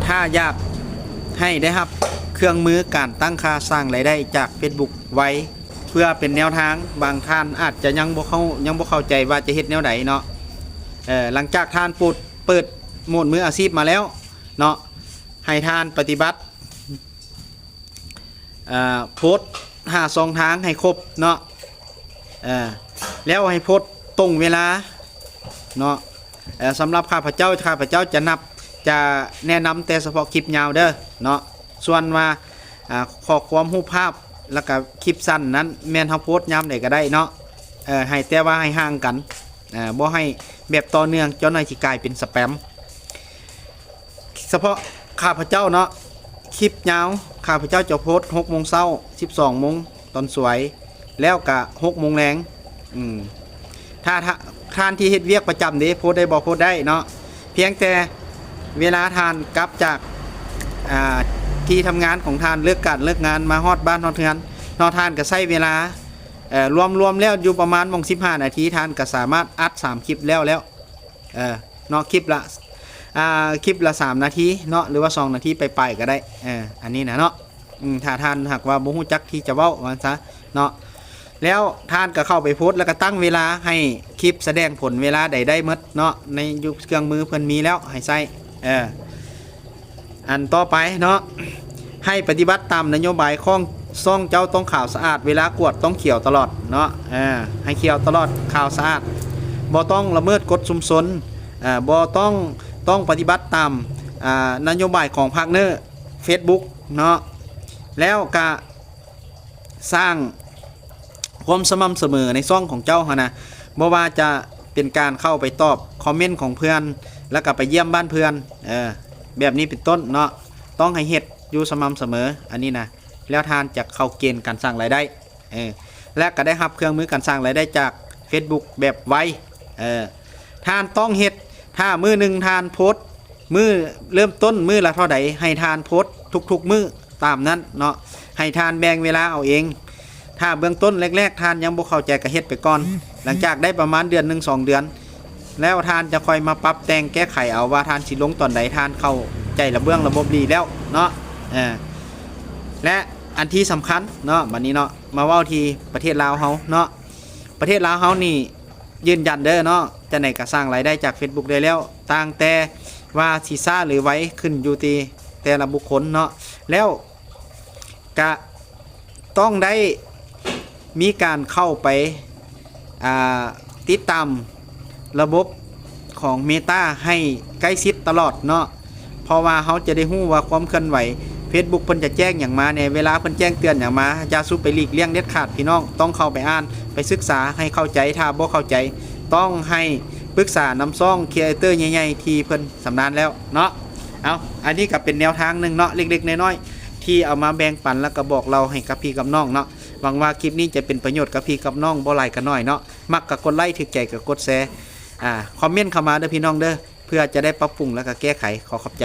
ຖ້າຢາກໃຫ້ໄດ້ຮັບເຄື່ອງມືການຕັ້ງຄ່າສ້າງລາຍໄດ້ຈາກເຟສບຸກໄວ ເພື່ອເປັນແນວທາງ, ບາງທ່ານອາດຈະຍັງບໍ່ເຂົ້າ, ຍັງບໍ່ເຂົ້າໃຈວ່າຈະເຮັດແນວໃດເນາະ. ເອີ ຫຼັງຈາກທ່ານເປີດ, ເປີດໂໝດມືອາຊີບມາແລ້ວເນາະ, ໃຫ້ທ່ານປະຕິບັດ ເອີ ໂພສຫ້າຊ່ອງທາງໃຫ້ຄົບເນາະ, ເອີ ແລ້ວໃຫ້ໂພສຕົງເວລາເນາະ. ເອີ ສຳລັບຂ້າພະເຈົ້າ, ຂ້າພະເຈົ້າຈະນັບ, ຈະແນະນຳແຕ່ສະເພາະຄລິບຍາວເດີເນາະ. ສ່ວນວ່າ ອາ ຂໍ້ຄວາມ, ຮູບພາບ ແລ້ວກະຄລິບສັ້ນນັ້ນ ແມ່ນເຮົາໂພສຍາມໃດກະໄດ້ເນາະ, ເອີ ໃຫ້, ແຕ່ວ່າໃຫ້ຫ່າງກັນ, ເອີ ບໍ່ໃຫ້ແບບຕໍ່ເນື່ອງ, ຈັກໜ້ອຍຊິກາຍເປັນສະແປມ. ສະເພາະຂ້າພະເຈົ້າເນາະ, ຄລິບຍາວ ຂ້າພະເຈົ້າຈະໂພສຫົກໂມງເຊົ້າ, ສິບສອງໂມງຕອນສວຍ, ແລ້ວກະຫົກໂມງແລງ. ອືມ ຖ້າ, ຖ້າທ່ານທີ່ເຮັດວຽກປະຈຳເດ ໂພສໄດ້ບໍ່? ໂພສໄດ້ເນາະ, ພຽງແຕ່ເວລາທ່ານກັບຈາກ ອາ ທີ່ທຳງານຂອງທ່ານ, ເລີກການເລີກງານມາຮອດບ້ານຮອດເຮືອນເນາະ, ທ່ານກະໃຊ້ເວລາ ເອີ ລວມ, ລວມແລ້ວຢູ່ປະມານໝ່ອງສິບຫ້ານາທີ, ທ່ານກະສາມາດອັດສາມຄລິບແລ້ວ, ແລ້ວ ເອີ ເນາະ, ຄລິບລະ ອາ ຄລິບລະສາມນາທີເນາະ ຫຼືວ່າສອງນາທີປາຍໆກະໄດ້. ເອີ ອັນນີ້ນະເນາະ, ອືມ ຖ້າທ່ານຫາກວ່າບໍ່ຮູ້ຈັກທີ່ຈະເວົ້າວ່າຊັ້ນຊະເນາະ, ແລ້ວທ່ານກະເຂົ້າໄປໂພສ ແລ້ວກະຕັ້ງເວລາໃຫ້ຄລິບສະແດງຜົນເວລາໃດໄດ້ໝົດເນາະ, ໃນຢູ່ເຄື່ອງມືເພິ່ນມີແລ້ວໃຫ້ໃຊ້. ເອີ ອັນຕໍ່ໄປເນາະ, ໃຫ້ປະຕິບັດຕາມນະໂຍບາຍຂອງຊ່ອງເຈົ້າ, ຕ້ອງຂາວສະອາດ, ເວລາກວດຕ້ອງຂຽວຕະຫຼອດເນາະ, ເອີ ໃຫ້ຂຽວຕະຫຼອດ, ຂາວສະອາດ, ບໍ່ຕ້ອງລະເມີດກົດຊຸມຊົນ, ເອີ ບໍ່ຕ້ອງ, ຕ້ອງປະຕິບັດຕາມ ອາ ນະໂຍບາຍຂອງພາກເນີເຟສບຸກເນາະ, ແລ້ວກະສ້າງ ຄວາມສະໝ່ຳສະເໝີໃນຊ່ອງຂອງເຈົ້າຫັ້ນນະ, ບໍ່ວ່າຈະເປັນການເຂົ້າໄປຕອບຄອມເມັນຂອງເພື່ອນ ແລ້ວກະໄປຢ້ຽມບ້ານເພື່ອນ ເອີ ແບບນີ້ເປັນຕົ້ນເນາະ, ຕ້ອງໃຫ້ເຮັດຢູ່ສະໝ່ຳສະເໝີ ອັນນີ້ນະ, ແລ້ວທ່ານຈະເຂົ້າເກນການສ້າງລາຍໄດ້ ເອີ ແລະກະໄດ້ຮັບເຄື່ອງມືການສ້າງລາຍໄດ້ຈາກເຟສບຸກແບບໄວ ເອີ ທ່ານຕ້ອງເຮັດ, ຖ້າມື້ໜຶ່ງທ່ານໂພສ ມື້ເລີ່ມຕົ້ນມື້ລະເທົ່າໃດ ໃຫ້ທ່ານໂພສທຸກໆມື້ຕາມນັ້ນເນາະ, ໃຫ້ທ່ານແບ່ງເວລາເອົາເອງ. ຖ້າເບື້ອງຕົ້ນແລກໆທ່ານຍັງບໍ່ເຂົ້າໃຈກະເຮັດໄປກ່ອນ, ຫຼັງຈາກໄດ້ປະມານເດືອນໜຶ່ງສອງເດືອນ ແລ້ວທ່ານຈະຄ່ອຍມາປັບແຕ່ງແກ້ໄຂເອົາວ່າທ່ານຊິລົງຕອນໃດ, ທ່ານເຂົ້າໃຈລະເບື້ອງລະບົບດີແລ້ວເນາະ. ເອີ ແລະອັນທີ່ສຳຄັນເນາະ, ບັດນີ້ເນາະ ມາເວົ້າທີ່ປະເທດລາວເຮົາເນາະ, ປະເທດລາວເຮົານີ້ ຢືນຢັນເດີເນາະ, ຈັ່ງໃດກະສ້າງລາຍໄດ້ຈາກເຟສບຸກໄດ້ແລ້ວ, ຕ່າງແຕ່ວ່າຊິຊ້າຫຼືໄວ ຂຶ້ນຢູ່ທີ່ແຕ່ລະບຸກຄົນເນາະ, ແລ້ວກະຕ້ອງໄດ້ມີການເຂົ້າໄປ ອາ ຕິດຕາມລະບົບຂອງເມຕາໃຫ້ໃກ້ຊິດຕະຫຼອດເນາະ. ເພາະວ່າເຮົາຈະໄດ້ຮູ້ວ່າຄວາມເຄື່ອນໄຫວ ເຟສບຸກເພິ່ນຈະແຈ້ງຫຍັງມາແດ່, ເວລາເພິ່ນແຈ້ງເຕືອນຫຍັງມາ ຢ່າສູ່ໄປຫຼີກລ່ຽງເດັດຂາດພີ່ນ້ອງ, ຕ້ອງເຂົ້າໄປອ່ານ ໄປສຶກສາໃຫ້ເຂົ້າໃຈ, ຖ້າບໍ່ເຂົ້າໃຈ ຕ້ອງໃຫ້ປຶກສານຳຊ່ອງຄຣີເອເຕີໃຫຍ່ໆທີ່ເພິ່ນຊຳນານແລ້ວເນາະ. ເອົາ ອັນນີ້ກະເປັນແນວທາງໜຶ່ງເນາະ ເລັກໆນ້ອຍໆ ທີ່ເອົາມາແບ່ງປັນ ແລ້ວກະບອກເລົ່າໃຫ້ກັບພີ່ກັບນ້ອງເນາະ. ຫວັງວ່າຄລິບນີ້ຈະເປັນປະໂຫຍດກັບພີ່ກັບນ້ອງບໍ່ຫຼາຍກະໜ້ອຍເນາະ, ມັກກະກົດໄລ້, ຖືກໃຈກະກົດແຊ, ອາ ຄອມເມັນເຂົ້າມາເດີພີ່ນ້ອງເດີ, ເພື່ອຈະໄດ້ປັບປຸງ ແລ້ວກະແກ້ໄຂ. ຂໍຂອບໃຈ.